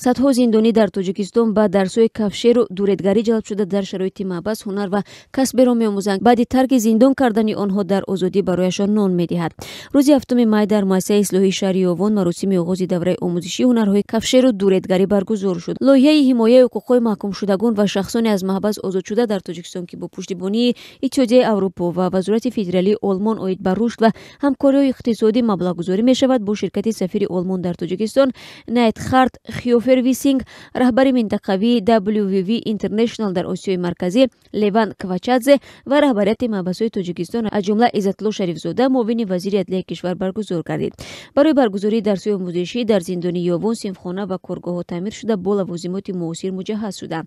Садҳо зиндонӣ дар Тоҷикистон ба дарсҳои кафшеру дуредгарӣ ҷалб шуда, дар шароити маҳбас ҳунар ва касберо меомӯзанд. Баъди тарки зиндон кардани онҳо дар озодӣ барояшон нон медиҳад. Рӯзи 7 май дар муассисаи ислоҳии шаҳри Ёвон маросими оғози давраи омӯзишии ҳунарҳои кафшеру дуредгарӣ баргузор шуд. Лоиҳаи ҳимояи ҳуқуқҳои маҳкумшудагон ва шахсоне аз маҳбас озодшуда дар Тоҷикистон, ки бо пуштибонии Иттиҳодияи Аврупо ва Вазорати федералии Олмон оид ба рушд ва ҳамкориҳои иқтисодӣ маблағгузорӣ мешавад, бо ширкати сафири Олмон дар Тоҷикистон Найтхард Хёфер-Виссинг, раҳбари минтақавии WWV International дар Осиёи Марказӣ Леван Квачадзе ва раҳбарияти маҳбасҳои Тоҷикистон, аз ҷумла Иззатулло Шарифзода, муовини вазири адлияи кишвар, баргузор гардид. Барои баргузории дарсҳои омӯзишӣ дар зиндони Ёвон синфхона ва коргоҳҳо таъмир шуда, бо лавозимоти муосир муҷаҳҳаз шуданд.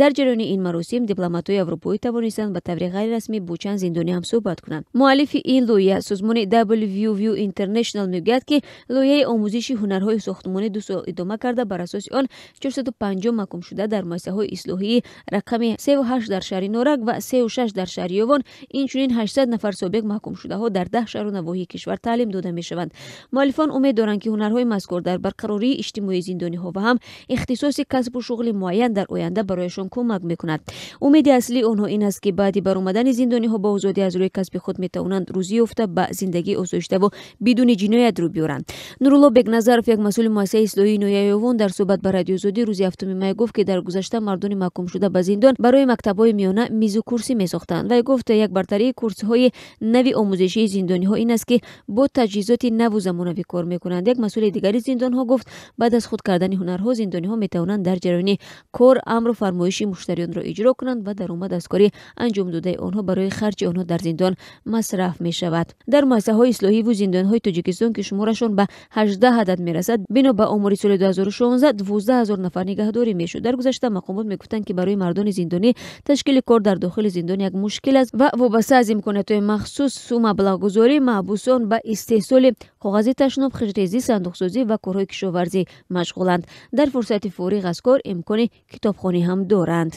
Дар ҷараёни ин маросим дипломатҳои аврупоӣ тавонистанд ба таври ғайрирасмӣ бо чанд зиндонӣ ҳамсӯҳбат кунанд. Муаллифи ин лоиҳа, созмони WWV International, мегӯяд, ки лоиҳаи омӯзиши ҳунарҳои сохтмонӣ 2 сол идома карда, бар асоси он 450 маҳкумшуда дар муассисаҳои ислоҳии рақами 3 ва 8 дар шаҳри Норак ва 3 ва 6 дар шаҳри Ёвон, инчунин 800 нафар собиқ маҳкумшудаҳо дар 10 шаҳру навоҳии кишвар таълим дода мешаванд. Муаллифон умед доранд, ки ҳунарҳои мазкур дар барқарории иҷтимоии зиндониҳо ва ҳам ихтисоси касбу шуғли муайян дар оянда барояшон кӯмак мекунад. Умеди аслии онҳо ин аст, ки баъди баромадани зиндониҳо ба озодӣ аз рӯи касби худ метавонанд рӯзӣ ёфта, ба зиндагии осоиштаву бидуни ҷиноят рӯ биёранд. Нурулло Бекназаров, як масъули муассисаи ислоҳии ноҳияи Ёвон, дар суҳбат ба Радиои Озодӣ рӯзи 7 май гуфт, ки дар гузашта мардони маҳкумшуда ба зиндон барои мактабҳои миёна мизу курсӣ месохтанд. Вай гуфт, як бартарии курсҳои нави омӯзишии зиндониҳо ин аст, ки бо таҷҳизоти наву замонавӣ кор мекунанд. Як масъули дигари зиндонҳо гуфт, баъд аз худ кардани ҳунарҳо зиндониҳо метавонанд дар ҷараёни кор амру фармоиши муштариёнро иҷро кунанд ва даромад аз кори анҷомдодаи онҳо барои харҷи онҳо дар зиндон масраф мешавад. Дар муассисаҳои ислоҳиву зиндонҳои Тоҷикистон, ки шуморашон ба 18 адад мерасад, бино ба омори соли 2016, 12 000 нафар нигаҳдорӣ мешуд. Дар гузашта мақомот мегуфтанд, ки барои мардони зиндонӣ ташкили кор дар дохили зиндон як мушкил аст ва вобаста аз имкониятҳои махсусу маблағгузорӣ маҳбусон ба истеҳсоли коғази ташноб, хиштрезӣ, сандуқсозӣ ва корҳои кишоварзӣ машғуланд. Дар фурсати фориғ аз кор имкони китобхонӣ ҳам доранд.